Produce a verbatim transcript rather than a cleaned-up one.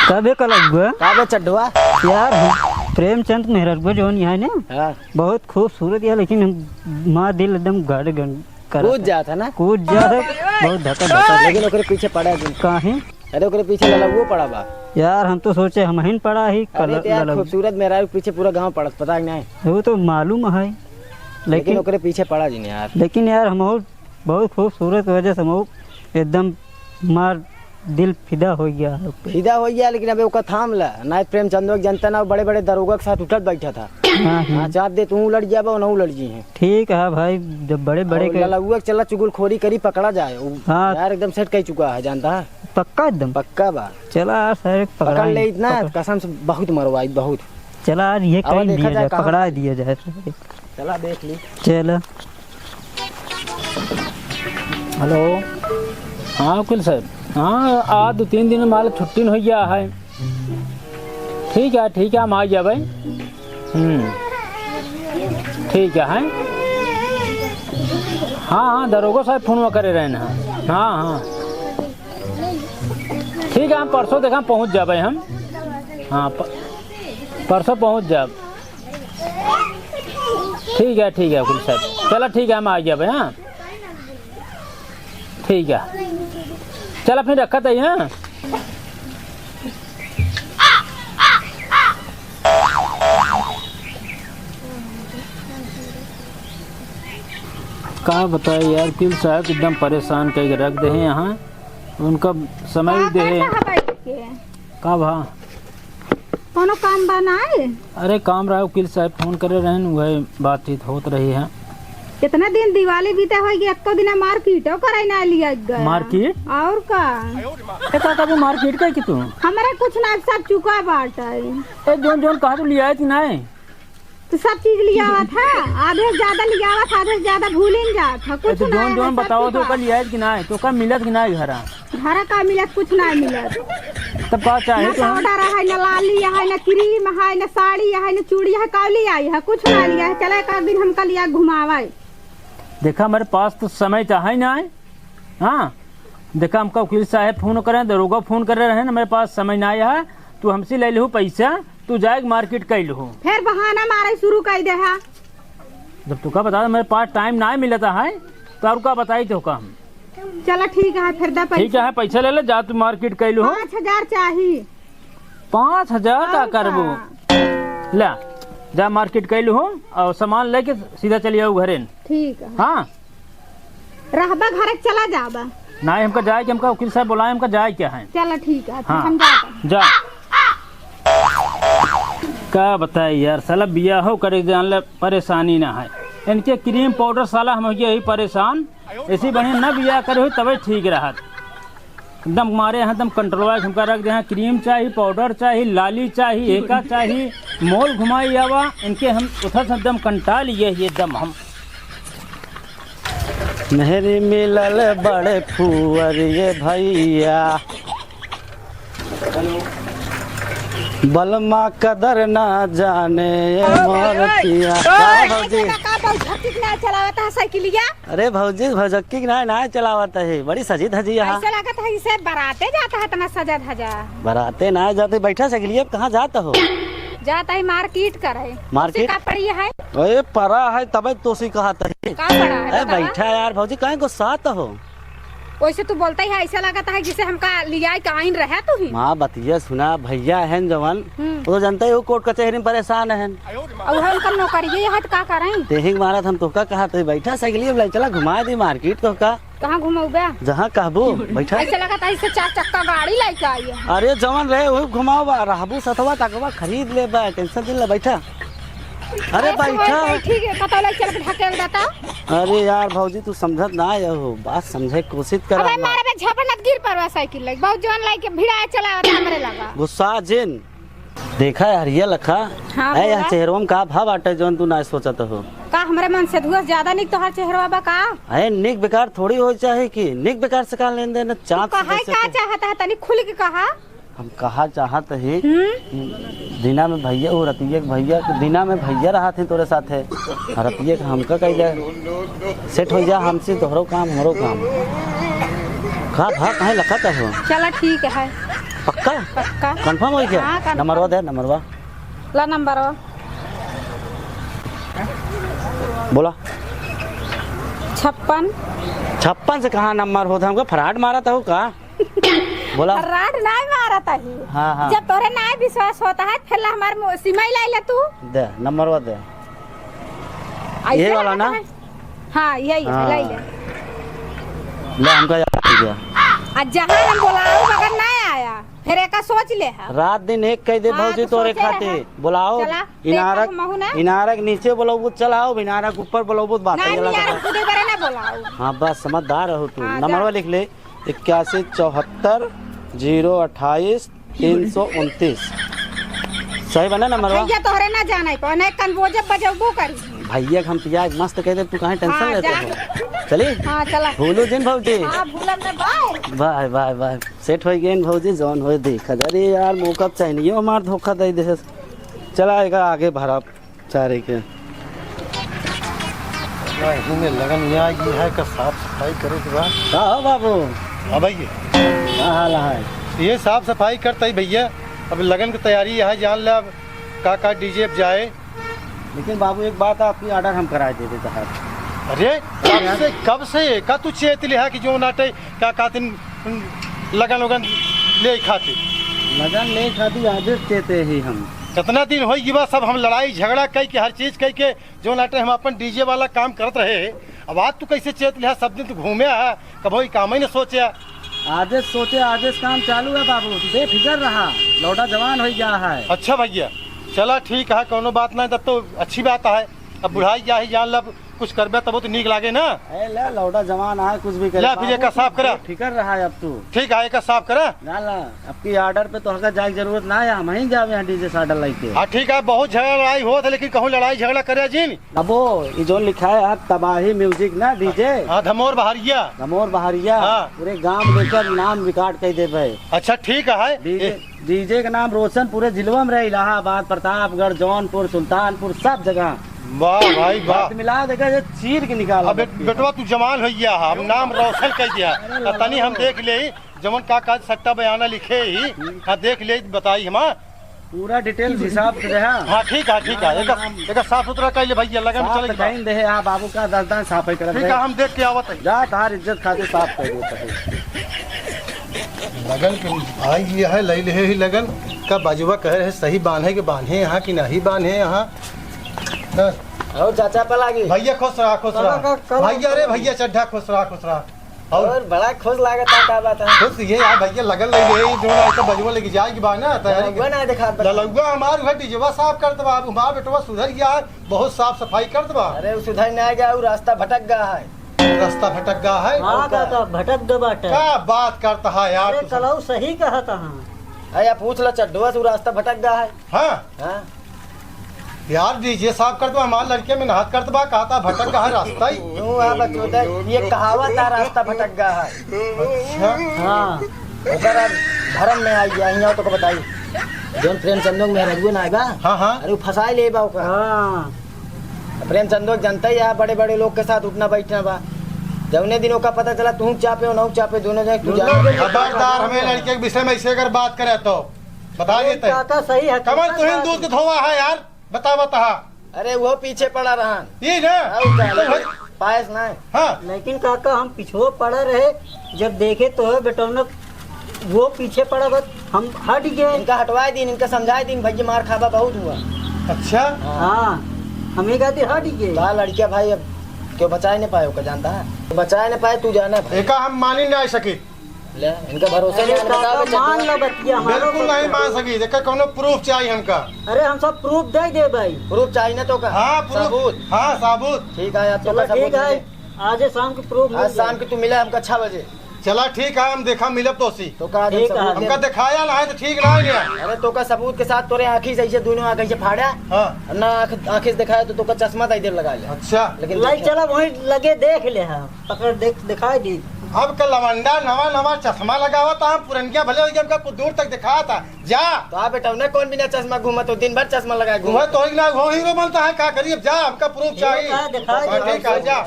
का बे कलगुआ? का बे चड्ढुआ? यार, प्रेमचंद मेहरगुआ जौन यहाँ ने, हाँ। बहुत खूबसूरत है, लेकिन हम, हमार दिल एकदम गड़ गड़ करत कूद है। जात है ना? कूद जात है, बहुत धक्का धक्का। लेकिन ओकरे पीछे पड़ा है। काहे? अरे, ओकरे पीछे ललगुओ पड़ा बा। यार, हम तो सोचे हमहिन पड़ा ही, अरे, कल-, तो यार, ललगु। खूबसूरत मेहरारू के पीछे पूरा गाँव पड़त, पता है कि नहीं? वो तो मालूम है, लेकिन लेकिन ओकरे पीछे पड़ा जिन यार। लेकिन यार, हम बहुत खूबसूरत वजह से हम एकदम हमार दिल फिदा हो गया है ओके। फिदा हो गया, लेकिन अबे ओका थाम ला, ना प्रेमचंदवा के जनता ना, वो बड़े-बड़े दरोगा के साथ उठत बैठा था। हाँ, हाँ। हाँ, चाप दे, तू उलट जाबा, ना उलट जी हैं। ठीक है भाई, जब बड़े-बड़े और के ललगुआ के चला चुगलखोरी करी, पकड़ा जाए। वो हाँ। यार एकदम सेट कह चुका है, जानता है? पक्का एकदम? पक्का बा। चला यार, सारे पकड़ पकड़ाई, ले इतना, पकड़। कसम से बहुत मरवाई, बहुत। चला यार, ये अब कहीं देखा दिया जाए, जाए, कहाँ पकड़ा दिया जाए सारे। चला देख ली। चला। हेलो। हाँ वकील साहब, हाँ, आज दो तीन दिन में मालिक छुट्टी न हो गया है। ठीक है, ठीक है, हम आ जाबे। हम्म, ठीक है, हैं? हाँ, हाँ, दरोगा साहब फोन करे रहे हैं। हाँ, हाँ, ठीक है, हम परसों देखा पहुँच जाबे हम। हाँ, प-, परसों पहुँच जाब। ठीक है, ठीक है, वकील साहब, चला, ठीक है, हम आ जाबे, हाँ। ठीक है, चला फिर, रखत है, हाँ। का बताए यार, वकील साहब एकदम परेशान कइके रख देहे हैं यहाँ। उनका समय का भी देहे। करता है बैठ के? का भा? कौनो काम बा नाय? अरे काम रहा, वकील साहब फोन करे रहन, वही बातचीत होत रही है। कितना दिन दिवाली बीते होइगी, एको दिना मार्केटो करे ना लिया गया। मार्केट? और का? ए, का करबू मार्केट का कि तू? हमरे कुछ ना, सब चुका बाटे। ए, जौन जौन कहा तू लियाए कि नाय? तो सब चीज लियावत है, आधे से ज्यादा लियावत है, आधे से ज्यादा भूलिन जात है, ए, कुछ तो ना जौन है, जौन सब बताओ तो चुका। ओकर लियाए कि नाय, तो का मिलत कि नाय घरा? घरा का मिलत, कुछ ना मिलत। तब का चाहे ना तो? पाउडर है, ना लाली है, ना क्रीम है, ना साड़ी है, ना चूड़ी है, का लियाई है? कुछ ना लिया है। चला एक आध दिन हमका लिया घुमावे। देखा, हमरे पास तो समय तो है ना है। हाँ, देखा, हमका वकील साहब फोन करे, दरोगा फोन करे रहे, हमरे पास समय ना है। तू हमसे ले लहू पैसा, तू जाए मार्केट कइ लहू। फिर बहाना मारे शुरू कइ देहा। जब तू का बता, मेरे पास टाइम ना मिलता है, तो और का बताई तो का हम? चला ठीक है, फिर दा पैसा। ठीक है, पैसा ले ले, जा तू मार्केट कइ लहू। पाँच हजार चाही। पाँच हजार का और करबू? का? ले, जा मार्केट कइ लहू और सामान लेके सीधा चली आऊ घरे। ठीक है। हाँ। रहबा घरे चला जाबा। नाहीं, हमका जाए के, हमका वकील साहब बोलाए, हमका जाए के है। चला ठीक है, फिर हाँ। हम जाता हैं। जा। का बताई यार, साला बियाहो करे के जान ले परेशानी ना है। इनके क्रीम पाउडर साला हम यही परेशान। ऐसी बढ़िया ना बियाह करे हो तबे ठीक रहत। एकदम मारे हैं, एकदम कंट्रोल हमका रख दे हैं। क्रीम चाही, पाउडर चाही, लाली चाही, एका चाही, मॉल घुमाई आवा। इनके हम उधर से एकदम कंटाल ये, ये एकदम हम। मेहरी मिलल बड़े फुअर ये भैया। हेलो। बलमा कदर ना जाने ये मोर पिया। का भौजी? का भौजी, ठीक ना चलावत है साइकिलिया? अरे भौजी, भौजक्की के नाय, नाय चलावत है, बड़ी सजी धजी है। ऐसे लागत है इसे बराते जाता है इतना सजा धजा। बराते नाय जाते, बैठा साइकिलिया पे, कहाँ जाता हो? जाता है मार्केट करे। मार्केट? का पड़ी है? अरे परा है, तबे तो सी कहा तही। का पड़ा है, ए, बतावा? बैठा यार भौजी, काहे गुस्सात हो? वैसे तू बोलता ही है, ऐसा लगता है जैसे हमका लियाए के आइन रहे तू ही। माँ, बतिया सुना, भैया हैं जवन, हम्म। वो तो जानते ही हो, कोर्ट कचहरी में परेशान हैं। और हम कम नौकरी ये है तो का करें? तेहिंग मारत हम तोका कहा, तो बैठा साइकिल ले चला, घुमा दी मार्केट तोका। कहाँ घुमाऊ बे? जहाँ कहबू, बैठा। ऐसे लगता है इससे चार चक्का गाड़ी लेके आई है। अरे जवन रहे वही घुमाओ बा, रहबू सथवा तकवा खरीद ले बा, टेंशन दिल ले बैठा। अरे ऐसे बैठा। बैठा, ठीक है, कतौ ले चल के ढकेल देता। अरे यार भौजी तू समझत ना आया हो, बात समझे के कोशिश करा अबे ना। मारे बे झापड़ नत गिर परवा साइकिल लग। बहुत जवन लाइके भिड़ा चलावत हमरे लगा। गुस्सा जिन। देखा है हरिया लखा। हाँ, है यहाँ बोला। चेहरवा में का भाव बाटे जौन तू ना सोचत हो? का हमरे मन से धुआं ज्यादा निक तोहार चेहरवा बा का? है निक बेकार थोड़ी हो चाहे कि निक बेकार से का लेन देन तू चाँद से कहा जैसे का तू चाहत है तनी खुल के कहा। हम कहा चाहत ही हम्म। कि दिना में भैया हो रतिया के भैया दिना में भैया रहत ही तोरे साथे रतिया के हमका कह जाए सेट हो जा हमसे तोहरो काम हमरो काम। का भा कहे लखा कहो? चला ठीक है। पक्का पक्का? पक्का। Confirm होइ गया? हाँ, confirm। नंबरवा दे, नंबरवा। ला नंबरवा। बोला। छप्पन। छप्पन से कहाँ नंबर होत है? हमको fraud मारत हो का? बोला। Fraud नाहीं मारत ही। हाँ, हाँ। जब तोरे नाहीं विश्वास होत है, फिर ला हमार मो-, सिम ही लाई ले तू। दे, नंबरवा दे। ऐसे ये वाला ना? है। हाँ, यही है, हाँ। लाई ले। ले, हमका याद आ गया। आ जहाँ हम बोलाओ, अगर नाहीं आया, फिर एका सोच ले है। रात दिन एक कह दे हाँ, भौजी तो तोरे सोचे खातिर। है। बोलाओ। चला, इनारक, देखा हमहू ना। इनारक नीचे बोलाओ, चल आओ, इनारक ऊपर बोलाओ, बात नाहीं, अलग इनारक है। खुदे करे ना बोलाओ। हाँ, बस समझदार हो तू। हाँ, जा। नंबरवा लिख ले, इक्यासी चौहत्तर जीरो अट्ठाईस तीन सौ उनतीस। सही बना नंबरवा? भैया तोहरे ना जाने पर, नहीं कनबोजे बजबो करी। भैया के हम पियाज मस्त कह दे, तू काहे tension हाँ, लेते जा। हो? चली? हाँ, चला। भूलू जिन भौजी। हाँ, भूलन ना, bye। Bye, bye, bye। Set होइ गए भौजी, जौन होए देखा जा। अरे यार, मौका चाहिए, हमार धोखा दे दे। चला, एका आगे भरा चारे के। यही में लगन यहाँ ये है का साफ सफाई करे के बाद। का हो बाबू? हाँ भैया। का हाल है? ये साफ सफाई करता ही भैया, अब लगन की तैयारी है, जान ले अब का का DJ अब जाए। लेकिन बाबू एक बात, आपकी order हम कराए दे देता है। अरे कब से, कब से का तू चेत लिहा कि जो नाटे का, का दिन लगन उगन ले खातिर? लगन ले खातिर आदेश देते ही हम। कितना दिन होइ गवा सब हम लड़ाई झगड़ा कई के, हर चीज कई के, जो नाटे हम अपन DJ वाला काम करत रहे हैं। अब आज तू कैसे चेत लिहा? सब दिन तू घूमे हा, कबो ई काम ही न सोचे। आदेश सोचे, आदेश काम चालू है बाबू, तू बेफिक्र रहा, लौटा जवान होइ गया है। अच्छा भैया, चला ठीक है, कौनो बात नहीं, तब तो अच्छी बात है। अब बुढ़ाई गया है, जान लब कुछ करबे तब तो नीक लागे ना। ए, ले, लौटा जवान आए, कुछ भी करे। ले, फिर एका साफ करा। फिकर रहा है अब तू। ठीक है, एका साफ करा। ना, ना, अब की order पे तोहका जाए के जरूरत ना है, हम ही जावे यहाँ DJ साडल लेके। हाँ, ठीक है, बहुत झगड़ा लड़ाई होत है, लेकिन कहूँ लड़ाई झगड़ा करे जिन। अबो, ये जो लिखा है, हाँ, तबाही music ना DJ। हाँ, धमोर बहरिया। धमोर बहरिया। हाँ। पूरे गांव लेकर नाम record कर देबे। अच्छा, ठीक है। DJ ए, DJ के नाम रोशन पूरे जिलवा में रहे, इलाहाबाद, प्रतापगढ़, जौनपुर, सुल्तानपुर, सब जगह। वाह भाई वाह। हाथ मिला देखे, ये चीर के निकाला अब बे-, बच्चे। बेटवा तू जवान होइ गया है, अब नाम रोशन कर दिया। अरे अब तनी हम लाला। देख ले, जवन का का सट्टा बयाना लिखे ही, हम्म। हाँ देख ले, बताई हम। पूरा details हिसाब से रहा। हाँ ठीक है, ठीक है, एक, एक साफ सुथरा कर ले भैया, लगन में साफ चले तो कहीं दे, हाँ बाबू का दस दान साफ ही करत ठीक है, रहे। हम देख के आवत है। जा, तार इज्जत खातिर साफ कर देता है। लगन के भाई ये है, लई लेहे ही लगन का बजवा कहे है, सही बांधे के बांधे यहाँ कि नहीं बांधे यहाँ। हाँ। और चाचा पलागी। भैया खुश रहा, खुश रहा। कला का, कला भैया, अरे भैया चड्ढा खुश रहा, खुश रहा। और और बड़ा खुश लागत है, का बात है? खुश ये यार भैया लगन लई लेहे ही, जो ऐसा बजवा लेके जाए के बा ना, तैयारी ललौआ के। ना दिखात बा। ललौआ हमार घर डीजेवा साफ करत बा, अब हमार बेटवा सुधर गया है, बहुत साफ सफाई करत बा। अरे वो सुधर ना गया, वो रास्ता भटक गया है। रास्ता भटक गया है? हाँ और का? काका, भटक गए बाटे। का बात करता है यार अरे तू? कलऊ सही कहत हाँ। अरे पूछ ला चड्ढुआ से, वो रास्ता भटक गया है। हाँ? हाँ। यार डीजे साफ करत बा, हमार लड़के में नहात करत बा, कहता भटक गया है रास्ता ही। यूं आ बचोदा, ये कहावत है रास्ता भटक गया है। अच्छा। हाँ। ओकर अब भरम में आई गया, यहाँ तो को बताई। जौन प्रेमचंदो के मेहररुआ ना आएगा? हाँ, हाँ। अरे वो फंसाई ले बा ओकर। हाँ। प्रेमचंदो के जनता ही है, बड़े बड़े लोग के साथ उठना बैठना बा। जौने दिन ओका पता चला तू चापे हो ना चापे, दोनों जने तू दोनों जाने। जने खबरदार हमें लड़के के विषय में ऐसे अगर बात करे तो बता अरे देते हैं। काका सही है, कमल काका तुहिन सही। दूध के धोवा है यार, बता बता। अरे वो पीछे पड़ा रहन। ये ना? और का? तो भाई पायस ना है। हाँ। लेकिन काका हम पीछे पड़ा रहे, जब देखे तो है बेटौना वो पीछे पड़ा बस हम हट गए। इनका हटवाए दिन, इनका समझाए दिन, भैया मार खाबा बहुत हुआ। अच्छा। हाँ, हम ये कहते हट गए। का लड़किया भाई अब क्यों बचाए नहीं पाए, ओका जानता है? बचाए नहीं पाए, तू जाना भाई। एका हम मानी ना सकी। ले, इनका भरोसा अरे नहीं, काका, बता बे, मान लो बतिया, हमारा बिल्कुल नहीं बतिया। मान सकी। एका कौनो proof चाहिए हमका। अरे हम सब proof दे दे भाई। Proof चाहिए ना तो का? हाँ, proof। सबूत। हाँ, सबूत। ठीक है, अब तो चलो का सबूत ठीक है, मिले। आज शाम के proof आज मिल शाम जाए। के तू मिला हमका छह बजे। चला ठीक है, हम देखा मिलब तोसी। तो का ठीक है। हमका दिखाया ना है तो ठीक ना है। अरे तो का सबूत के साथ तोरे आँखी से ऐसे दोनों आँख ऐसे फाड़ा। हाँ। ना आँख, आँखी से दिखाया तो, तो का चश्मा तो इधर लगा ले। अच्छा। लेकिन लाई देखे। चला वहीं लगे देख ले, हाँ। पकड़ देख, दिखाई दी। अब का लवंडा नवा नवा चश्मा लगावा था, हम पुरनिया भले हो गया, हमका कुछ दूर तक दिखाया था। जा। तो आप बेटा उन्हें कौन बिना चश्मा घूमा, तो दिन भर चश्मा लगाए घूमा। वह तो ही ना, वो हीरो बनता है, का करिए? जा, हमका proof हीरो चाहिए। का दिखाई हाँ, दे। ठीक है, जा।